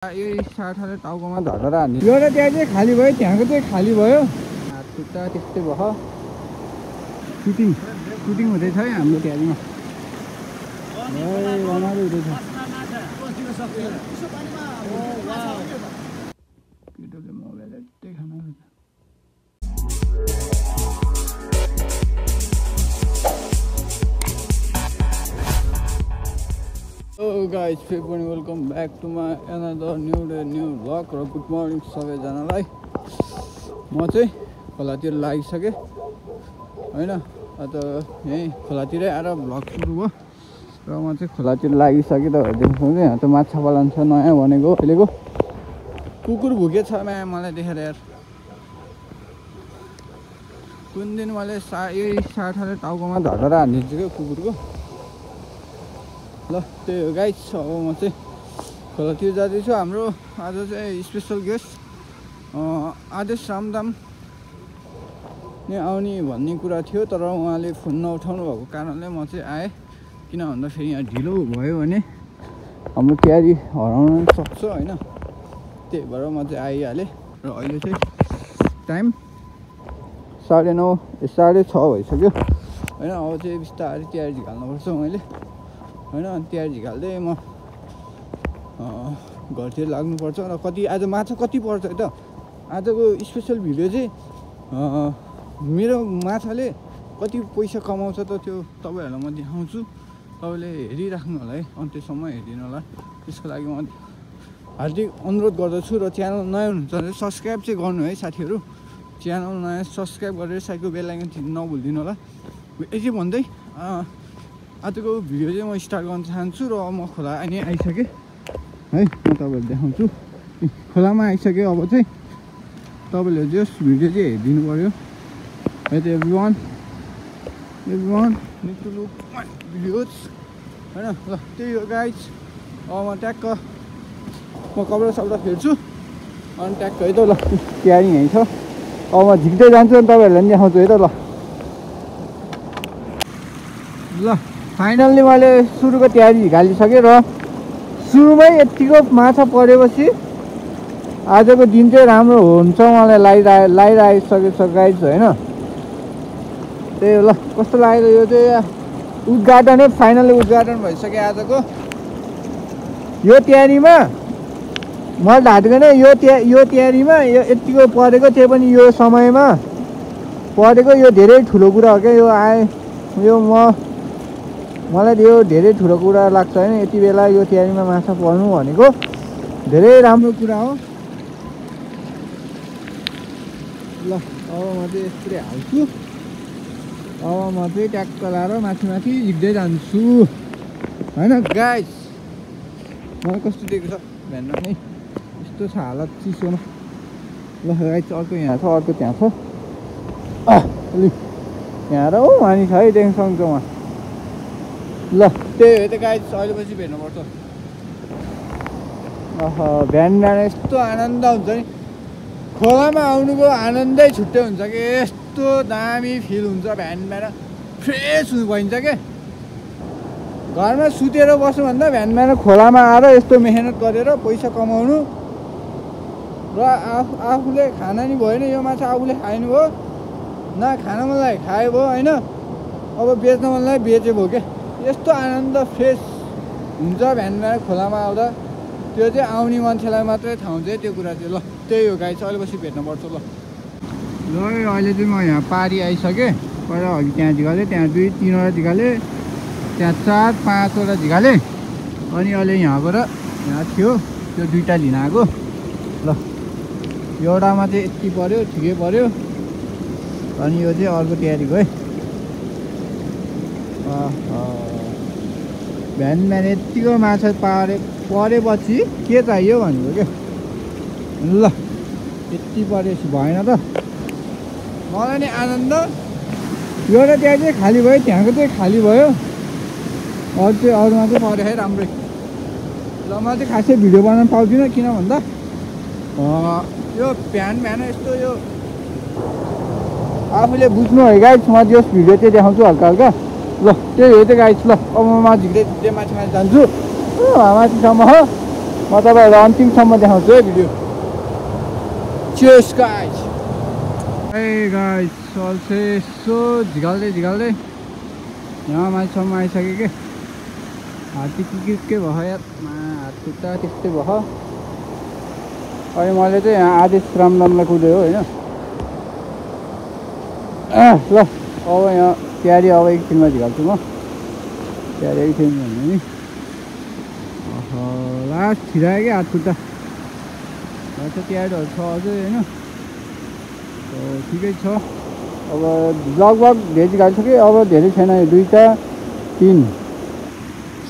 यही साथले टाउकोमा धरेर हान्ने एउटा त्यहाँ चाहिँ खाली भयो, त्यहाँको चाहिँ खाली भयो। हात खुट्टा त्यस्तै भयो। सुटिङ हुँदैछ है हाम्रो त्यहाँनिर। रमाइलो हुँदैछ। केटोले मोबाइल यतै खाना खान्छ। Hello guys, welcome back to my another new day, new vlog र गुड मर्निङ सबैजनालाई। म चाहिँ खोलातिर लागिसकेँ हैन। अन्त यही खोलातिरै आएर भ्लग सुरु भयो र म चाहिँ खोलातिर लागिसकेँ। तपाईँहरू देख्नुहुन्छ यहाँ त माछा पालन छ नयाँ भनेको अहिलेको। कुकुर भुके छ मलाई देखेर यार। कुन दिन मैले यही साथले टाउकोमा धरेर हानिदिन्छु क्या कुकुरको। ल त्यही हो गाइस, अब म चाहिँ खोलातिर जाँदैछु। हाम्रो आज चाहिँ स्पेसल गेस्ट आदेश रामदाम नै आउने भन्ने कुरा थियो, तर उहाँले फोन नउठाउनु भएको कारणले म चाहिँ आएँ। किन भन्दाखेरि यहाँ ढिलो भयो भने हाम्रो क्यारी हराउन सक्छ होइन। त्यही भएर म चाहिँ आइहालेँ। र अहिले चाहिँ टाइम 9:30 भइसक्यो होइन। अब चाहिँ बिस्तारै तयारी झिकाल्नुपर्छ मैले होइन। अनि तयारी झिकाल्दै म घरतिर लाग्नुपर्छ। र कति आज माछा कति पर्छ त आजको स्पेसल भिडियो चाहिँ मेरो माछाले कति पैसा कमाउँछ त त्यो तपाईँहरूलाई म देखाउँछु। तपाईँले हेरिराख्नु होला है, अन्त्यसम्म हेरिदिनु होला। त्यसको लागि म हार्दिक अनुरोध गर्दछु। र च्यानल नयाँ हुनुहुन्छ भने सब्सक्राइब चाहिँ गर्नु है साथीहरू। च्यानल नयाँ सब्सक्राइब गरेर साइडको बेल आइकन थिच्न नभुलिदिनु होला। यति भन्दै आजको भिडियो चाहिँ म स्टार्ट गर्न चाहन्छु। र म खोला आइसकेँ है, म तपाईँहरू देखाउँछु। खोलामा आइसकेँ। अब चाहिँ तपाईँले जस भिडियो चाहिँ हेरिदिनु पऱ्यो है त। Everyone need to look my videos होइन। ल त्यही हो गाइज। अब म ट्याक्क कपडा सपडा फेर्छु अनि ट्याक्क है त। ल तयारी यहीँ छ। अब म झिक्दै जान्छु अनि तपाईँहरूलाई पनि देखाउँछु है त। ल फाइनल्ली मैले सुरुको तयारी झिकालिसकेँ। र सुरुमै यत्तिको माछा परेपछि आजको दिन चाहिँ राम्रो हुन्छ मलाई लागिरहेको छ गाइज होइन। त्यही हो। ल कस्तो लाग्यो यो चाहिँ उद्घाटन फाइनल्ली उद्घाटन भइसक्यो आजको। यो तयारीमा मैले ढाँटेको यो तयारीमा यत्तिको परेको, त्यो पनि यो समयमा परेको। यो धेरै ठुलो कुरा हो क्या। यो यो मलाई यो धेरै ठुलो कुरा लाग्छ होइन। यति बेला यो तयारीमा माछा पर्नु भनेको धेरै राम्रो कुरा हो। ल अब म चाहिँ यस्तै हाल्छु। अब म चाहिँ ट्याक्क लाएर माथि झिक्दै जान्छु होइन गाइस। मलाई कस्तो दिएको छ भ्यानमा नै यस्तो छ हालत चिसोमा। ल गाइस अर्को यहाँ छ, अर्को त्यहाँ छ। यहाँ र मानि छ है देख्नुहुन्छ उहाँ। ल त्यही हो त गाइस, अहिलेपछि भेट्नुपर्छ। बिहान यस्तो आनन्द हुन्छ नि। खोलामा आउनुको आनन्दै छुट्टै हुन्छ कि। यस्तो दामी फिल हुन्छ बिहान फ्रेस भइन्छ क्या। घरमा सुतेर बस्नुभन्दा बिहान खोलामा आएर यस्तो मेहनत गरेर पैसा कमाउनु र आफूले खाना नि भएन। यो माछा आफूले खानु भयो न, खान मनलाई खायो भयो होइन। अब बेच्न मनलाई बेचे भयो क्या। यस्तो आनन्द फ्रेस हुन्छ बिहान खोलामा आउँदा। त्यो चाहिँ आउने मान्छेलाई मात्रै थाहा हुन्छ त्यो कुरा चाहिँ। ल त्यही हो गाइस, अहिलेपछि भेट्नुपर्छ। ल अहिले चाहिँ म यहाँ पारी आइसकेँ। पहिला अघि त्यहाँ झिकालेँ, त्यहाँ 2-3वटा झिकालेँ, त्यहाँ 4-5वटा झिकालेँ। अनि अहिले यहाँबाट यहाँ थियो त्यो 2टा लिन आएको। ल एउटामा चाहिँ यति पऱ्यो, ठिकै पऱ्यो। अनि यो चाहिँ अर्को तयारी भयो है। बिहान यत्तिको माछा परेपछि के चाहियो भनेको क्या। ल यति परेपछि भएन त मलाई नि आनन्द। एउटा त्यहाँ चाहिँ खाली भयो, त्यहाँको चाहिँ खाली भयो। अरूमा चाहिँ पऱ्यो है राम्रै। ल म चाहिँ खासै भिडियो बनाउनु पाउँदिनँ, किन भन्दा यो बिहान यस्तो यो आफूले बुझ्नु है गाइस। म जस भिडियो चाहिँ देखाउँछु हल्का हल्का। ल त्यही हो त गाइस। ल अब म झिक्दै माथि जान्छु माथिसम्म हो। म तपाईँहरूलाई अन्तिमसम्म देखाउँछु है भिडियो। Cheers guys. ए गाइस चल्छ यसो झिकाल्दै यहाँ मान्छेसम्म आइसक्यो के। हात्ती के भयो यार, हात खुट्टा त्यस्तै भयो। अनि मैले चाहिँ यहाँ आदेश रामधामलाई कुदेँ हो होइन। ल अब यहाँ तयारी अब एकछिनमा झिकाल्छु म। तयारी एकछिन भन्नु नि लास्ट छिरायो क्या हात खुट्टा। तयारीहरू छ अझै होइन, ठिकै छ। अब लगभग धेरै झिकालिसक्यो, अब धेरै छैन। 2टा 3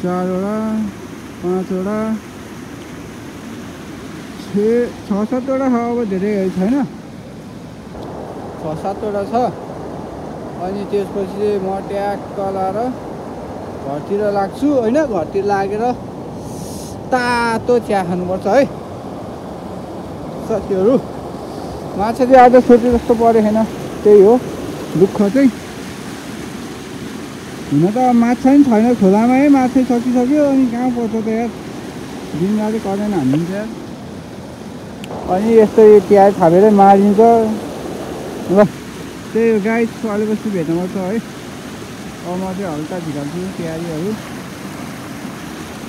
4वटा 5वटा 6-7वटा छ। अब धेरै छैन, 6-7वटा छ। अनि त्यसपछि चाहिँ म ट्याक्क लाएर घरतिर लाग्छु होइन। घरतिर लागेर तातो चिया खानुपर्छ है साथीहरू। माछा चाहिँ आज सोचे जस्तो परेको छैन, त्यही हो दुःख चाहिँ। हुन त माछा पनि छैन खोलामा है, माछा सकिसक्यो। अनि कहाँ पर्छ त यार, दिनराति करेन्ट हानिदिन्छ यार। अनि यस्तो प्याज थापेरै मारिन्छ। ल त्यही हो गाइस, अलिपछि भेट्नुपर्छ है। अब म चाहिँ हल्का झिकाल्छु तयारीहरू।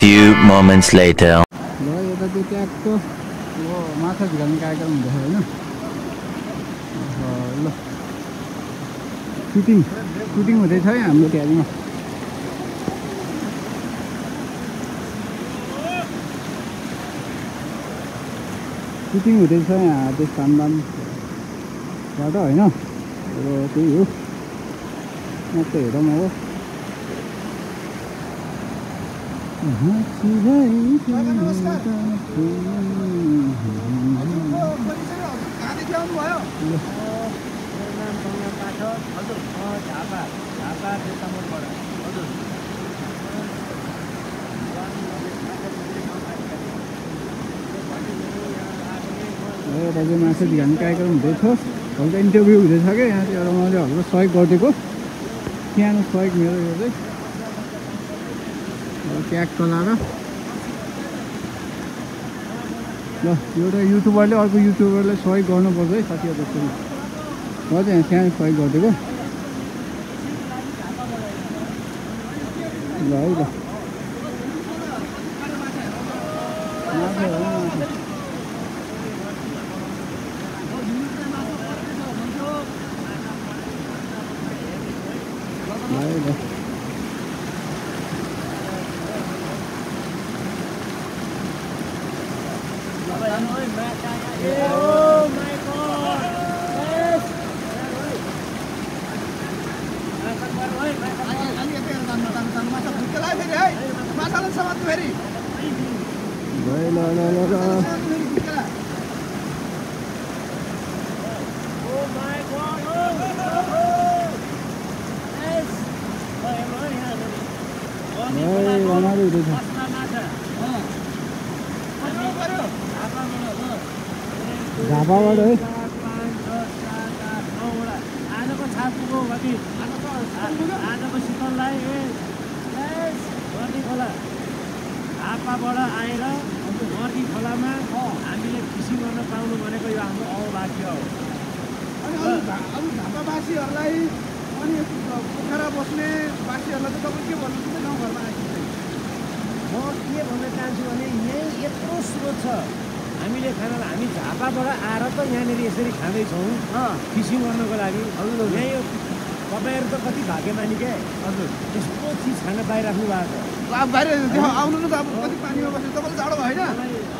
Few moments later. ल यता चाहिँ ट्याक्क माछा झिकाल्ने कार्यक्रम हुँदैछ होइन। ल सुटिङ हुँदैछ है हाम्रो तयारीमा। सुटिङ हुँदैछ यहाँ आदेश रामधामबाट होइन। अब त्यही हो, म त हेरौँ अब। यता चाहिँ माछा झिकाल्ने कार्यक्रम हुँदैछ, हल्का इन्टरभ्यू हुँदैछ क्या। यहाँ चाहिँ एउटा मैले हल्का सहयोग गरिदिएको, सानो सहयोग मेरो यो चाहिँ। ट्याक्क लाएर ल एउटा युट्युबरले अर्को युट्युबरलाई सहयोग गर्नुपर्छ है साथीहरू। जस्तो म चाहिँ यहाँ सानो सहयोग गरिदिएको ल है। ल झापाबाट है आजको छापुको कति आजको शीतललाई मर्दी खोला झापाबाट आएर मर्दी खोलामा हामीले कृषि गर्न पाउनु भनेको यो हाम्रो अभाग्य हो। अरू झापावासीहरूलाई अनि पोखरा बस्ने वासीहरूलाई चाहिँ तपाईँ के भन्नुहुन्छ गाउँघरमा आइपुग्दै? म के भन्न चाहन्छु भने यहीँ यत्रो स्रोत छ हामीले खानालाई। हामी झापाबाट आएर त यहाँनिर यसरी खाँदैछौँ फिसिङ गर्नको लागि। यहीँ तपाईँहरू त कति भाग्यमानी क्या। हजुर त्यस्तो चिज खान पाइराख्नु भएको छ। अब बाहिर आउनु न त। अब कति पानीमा बस्यो तपाईँलाई जाडो भएन?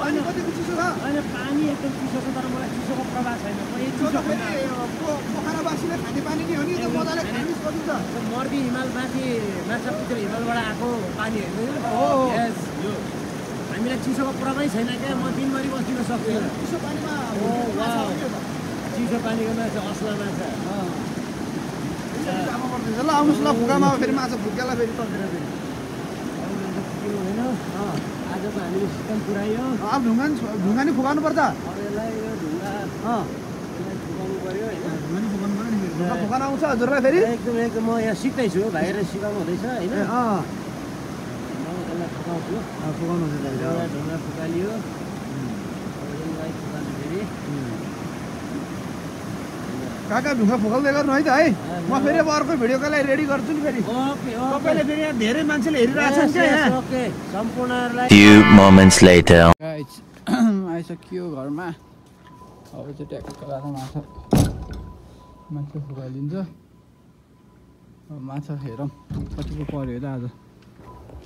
पानी कतिको चिसो छ? होइन पानी एकदम चिसो छ, तर मलाई चिसोको प्रभाव छैन। पोखरावासीले खाने पानी नै हो नि, मजाले खानु सकिन्छ। मर्दी हिमालमाथि माछापुत्र हिमालबाट आएको पानी हेर्नु यस यो हामीलाई चिसोको प्रभावै छैन क्या। म दिनभरि बस्न सक्दिनँ चिसो पानीमा। चिसो पानीको माछा असला माछा ल आउनुहोस् ल, फुकामा फेरि माछा फुक्केला फेरि तर्केर फेरि होइन। आजको हामीले सिस्टम पुऱ्यायो। अब ढुङ्गा नि फुकाउनु पर्छ। अब यसलाई यो ढुङ्गा फुकाउनु पऱ्यो होइन। ढुङ्गा नि फुकाउनु पऱ्यो नि, ढुङ्गा फुकाउनु आउँछ हजुरलाई फेरि? एकदम म यहाँ सिक्दैछु, भाइहरू सिकाउनु हुँदैछ होइन। यसलाई फकाउँछु फुकाउनु छ दाइले एउटा ढुङ्गा फुकालियो यसलाई फुकाल्नु फेरि काका ढुङ्गा फुकाल्दै गर्नु है त है म फेरि अब अर्को भिडियोको लागि रेडी गर्छु नि फेरि ओके तपाईँले फेरि यहाँ धेरै मान्छेले हेरिरहेको छ क्या यहाँ ओके सम्पूर्णहरुलाई Few moments later. गाइस आइसक्यो घरमा अब चाहिँ ट्याक्क लगाएर माछा फुकाइदिन्छ अब माछा हेरौँ कतिको पऱ्यो त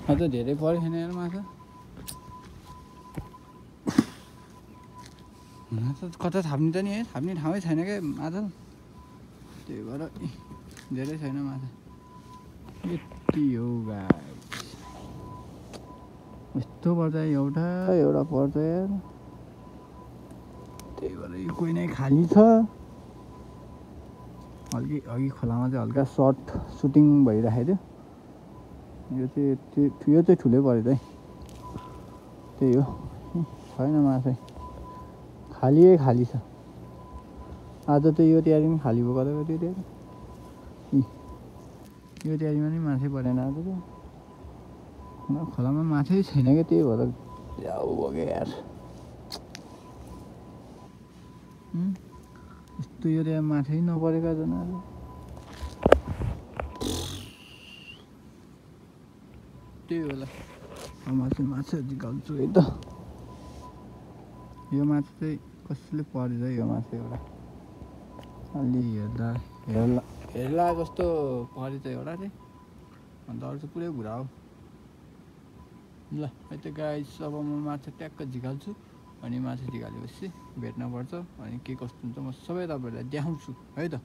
आज धेरै पऱ्यो छैन यार माछा कता थाप्ने त नि है थाप्ने ठाउँै छैन क्या माछा त्यही भएर धेरै छैन माछा यति हो गाइस यस्तो पर्छ एउटा पर्छ यार त्यही भएर यो कोही नै खाली छ अघि खोलामा चाहिँ हल्का सर्ट सुटिङ भइराखेको थियो यो चाहिँ ठुलै पऱ्यो त है त्यही हो छैन माछा खाली छ आज चाहिँ यो तयारी पनि खाली भयो कता त्यो तयारी यो तयारीमा नि माछै परेन आज त खोलामा माछै छैन क्या त्यही भएर जाऊ भयो यार यस्तो यो त्यहाँ माछै नपरेका जनाहरू त्यही होला म चाहिँ माछा झिकाउँछु है त यो माछा चाहिँ कसले परेछ यो माछा एउटा अलि हेर्ला जस्तो परेछ एउटा चाहिँ अन्त अरू चाहिँ पुरै भुरा हो ल है त गाइस अब म माछा ट्याक्क झिकाल्छु अनि माछा झिकालेपछि भेट्नुपर्छ अनि के कस्तो हुन्छ म सबै तपाईँहरूलाई देखाउँछु है त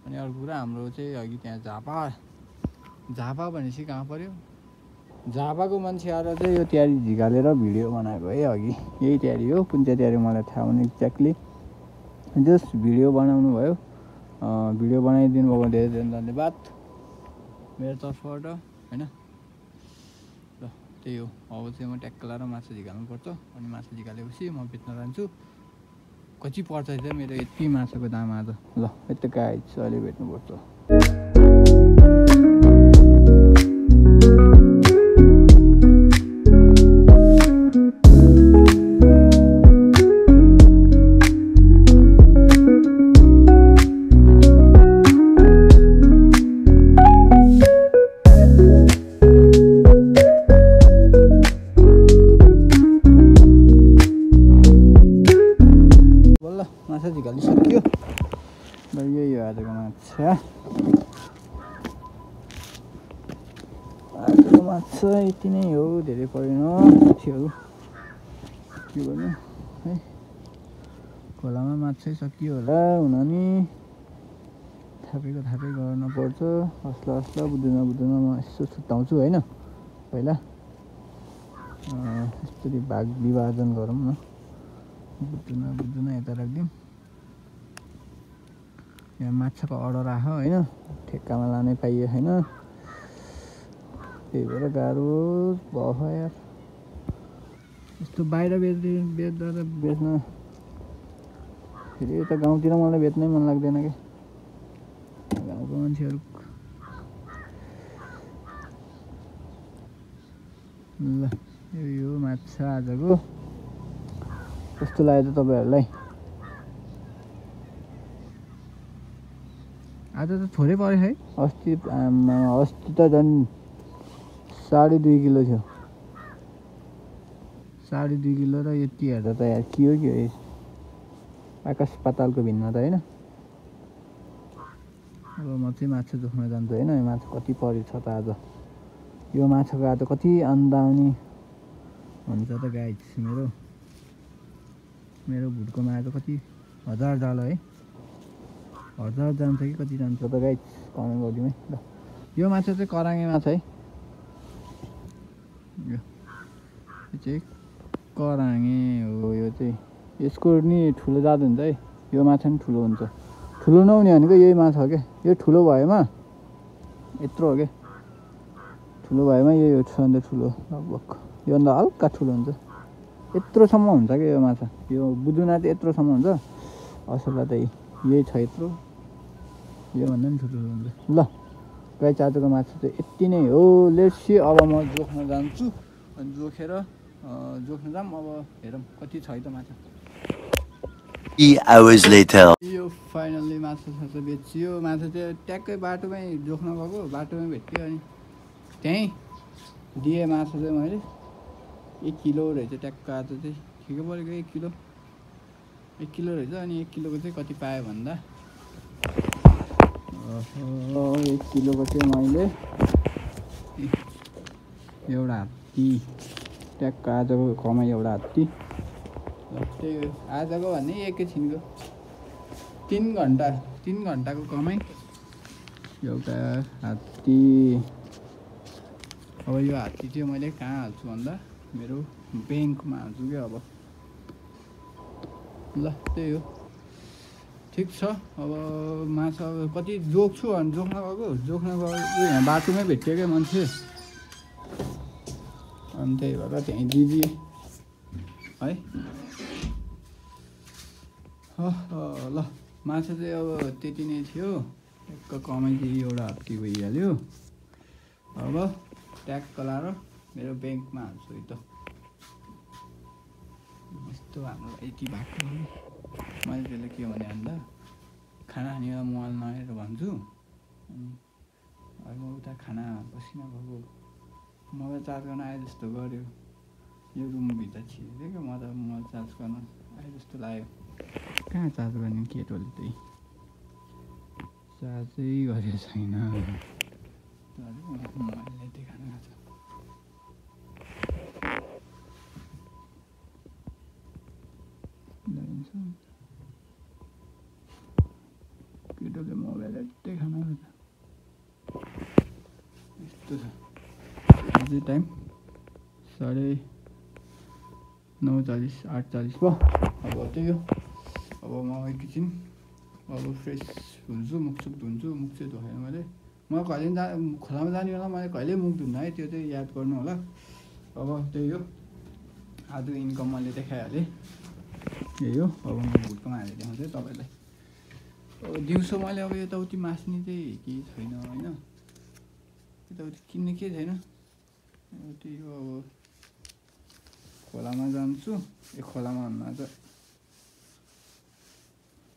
अनि अर्को कुरा हाम्रो चाहिँ अघि त्यहाँ झापा भनेपछि कहाँ पऱ्यो झापाको मान्छे आएर चाहिँ यो तयारी झिकालेर भिडियो बनाएको है अघि यही तयारी हो कुन चाहिँ तयारी मलाई थाहा हुने एक्ज्याक्टली जस्ट भिडियो बनाउनु भयो भिडियो बनाइदिनु भएको धेरै धेरै धन्यवाद मेरो तर्फबाट होइन ल त्यही हो अब चाहिँ म ट्याक्क लाएर माछा झिकाल्नुपर्छ अनि माछा झिकालेपछि म बेच्न जान्छु कति पर्छ चाहिँ मेरो यति माछाको दाम आज ल यति गाइस अहिले भेट्नुपर्छ माछा झिकालिसक्यो र यही हो आजको माछा यति नै हो धेरै परेन माछाहरू के भन्नु है खोलामा माछै सकियो होला हुन नि थापेको गर्न पर्छ हस्ला बुझ्दैन म यसो छुट्याउँछु होइन पहिला यसरी भाग विभाजन गरौँ न बुझ्दैन यता राखिदिउँ यहाँ माछाको अर्डर आयो होइन ठेक्कामा लानै पाइयो होइन त्यही भएर गाह्रो भयो यार यस्तो बाहिर बेच्दा त बेच्न फेरि यता गाउँतिर मलाई बेच्नै मन लाग्दैन क्या गाउँको मान्छेहरू ल यो माछा आजको कस्तो लाग्यो त तपाईँहरूलाई आज त थोरै पऱ्यो है अस्ति त झन् 2.5 किलो थियो 2.5 किलो र यति हेर्दा त यार के हो आकाश पातालको भिन्नता होइन अब म चाहिँ माछा जोख्न जान्छु होइन यो माछा कति परेछ त आज यो माछाको आज कति अन्दाउने हुन्छ त गाइस मेरो भुटकोमा आज कति 1000 जालो है 1000 जान्छ कि कति जान्छ त गाइस कमेन्ट गरिदिउँ है ल यो माछा चाहिँ कराङ्गे माछा है यो चाहिँ कराङ्गे हो यो चाहिँ यसको नि ठुलो जात हुन्छ है यो माछा नि ठुलो हुन्छ ठुलो नहुने भनेको यही माछा हो क्या यो ठुलो भएमा यत्रो हो क्या ठुलो भएमा यही हो सबभन्दा ठुलो लगभग योभन्दा हल्का ठुलो हुन्छ यत्रोसम्म हुन्छ क्या यो माछा यो बुदुना चाहिँ यत्रोसम्म हुन्छ असला त यही छ यत्रो योभन्दा पनि ठुलो हुन्छ ल गाइस आजको माछा चाहिँ यति नै हो लेट्स सी अब म जोख्न जान्छु जोखेर जोख्न जाऊँ अब हेरौँ कति छ है त माछा 3 hours later. यो फाइनल्ली माछा साछा बेचियो माछा चाहिँ ट्याक्कै बाटोमै जोख्न गएको बाटोमै भेट्यो अनि त्यहीँ दिएँ माछा चाहिँ मैले 1 किलो रहेछ ट्याक्क आज चाहिँ ठिकै परेको 1 किलो रहेछ अनि 1 किलोको चाहिँ कति पाएँ भन्दा 1 किलोको चाहिँ मैले एउटा हात्ती ट्याक्क आजको कमाइ एउटा हात्ती त्यही हो आजको भन्ने एकैछिनको 3 घन्टाको कमाइ एउटा हात्ती अब यो हात्ती चाहिँ मैले कहाँ हाल्छु भन्दा मेरो ब्याङ्कमा हाल्छु क्या अब ल त्यही हो ठिक छ अब माछा कति जोख्छु भने जोख्न गएको यहाँ बाटोमै भेट्यो क्या मान्छे अनि त्यही भएर त्यहीँ दिदी है ल माछा चाहिँ अब त्यति नै थियो ट्याक्क कमाइ चाहिँ एउटा हात्ती भइहाल्यो अब ट्याक्क लाएर मेरो ब्याङ्कमा हाल्छु है त यस्तो हाम्रो यति भएको मैले त्यसले के भने भन्दा खाना खानेलाई मोबाइल नहेर भन्छु अनि म उता खाना पसिना भएको मोबाइल चार्ज गर्न आए जस्तो गऱ्यो यो रुमभित्र छिरेको क्या म त मोबाइल चार्ज गर्न आए जस्तो लाग्यो कहाँ चार्ज गर्ने केटोले त्यही चार्जै गरेको छैन मोबाइलले त्यही खाना खान्छ केटोले मोबाइल यस्तै खाना खान्छ यस्तो छ अझै टाइम 9:40 8:40 भयो अब त्यही हो अब म एकैछिन अब फ्रेस हुन्छु मुखसुख धुन्छु मुख चाहिँ धोएन मैले म कहिले खोलामा जाने बेला मैले कहिले मुख धुन्न है त्यो चाहिँ याद गर्नु होला अब त्यही हो आज इन्कम मैले देखाइहालेँ यही हो अब म भुटकोमा हालेर देखाउँछु तपाईँलाई अब दिउँसो मैले अब यताउति मास्ने चाहिँ केही छैन होइन यताउति किन्ने केही छैन त्यही हो अब खोलामा जान्छु खोलामा भन्नु आज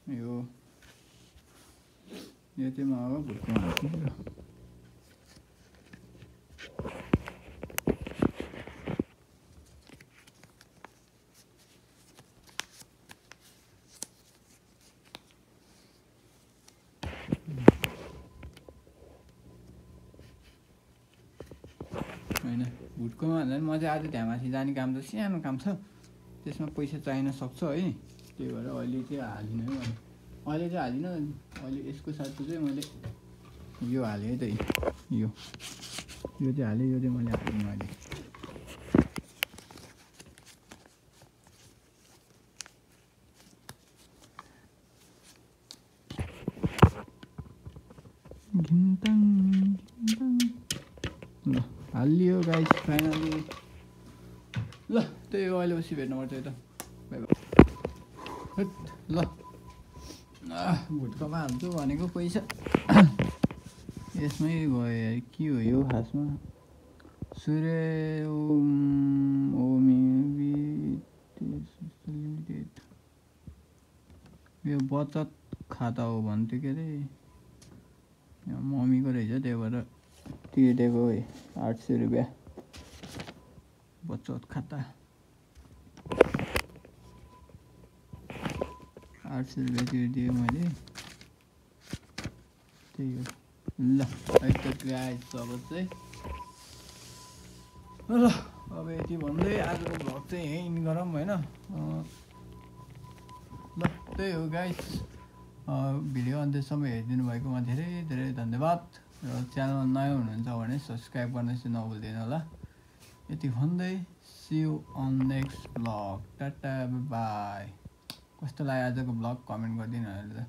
यो चाहिँ म अब भुटकोमा हाल्छु होइन भुटकोमा भन्दा पनि म चाहिँ आज त्यहाँ माथि जाने काम त सानो काम छ त्यसमा पैसा चाहिन सक्छ है त्यही भएर अहिले चाहिँ हालिनँ है अहिले चाहिँ हालिनँ अहिले यसको साथमा चाहिँ मैले यो हालेँ है त यो चाहिँ हालेँ यो चाहिँ मैले हालिनँ अहिले ल हालियो गाइस फाइनली ल त्यही हो अहिले पछि भेट्नुपर्छ है त बाई बाई ल भुटकोमा हाल्छु भनेको पैसा यसमै गयो के हो यो खासमा सूर्य लिमिटेड यो बचत खाता हो भन्थ्यो के अरे मम्मीको रहेछ त्यही भएर तिरेको 800 रुपियाँ बचत खाता 800 रुपियाँ तिरिदिएँ मैले त्यही हो ल है त गाइस अब चाहिँ ल अब यति भन्दै आजको भ्लग चाहिँ यहीँ इन गरौँ होइन ल त्यही हो गाइस भिडियो अन्त्यसम्म हेरिदिनु भएकोमा धेरै धेरै धन्यवाद र च्यानलमा नयाँ हुनुहुन्छ भने सब्सक्राइब गर्न चाहिँ नभुल्दैन होला यति भन्दै see you on next vlog tata bye कस्तो लाग्यो आजको भ्लग कमेन्ट गरिदिनु होला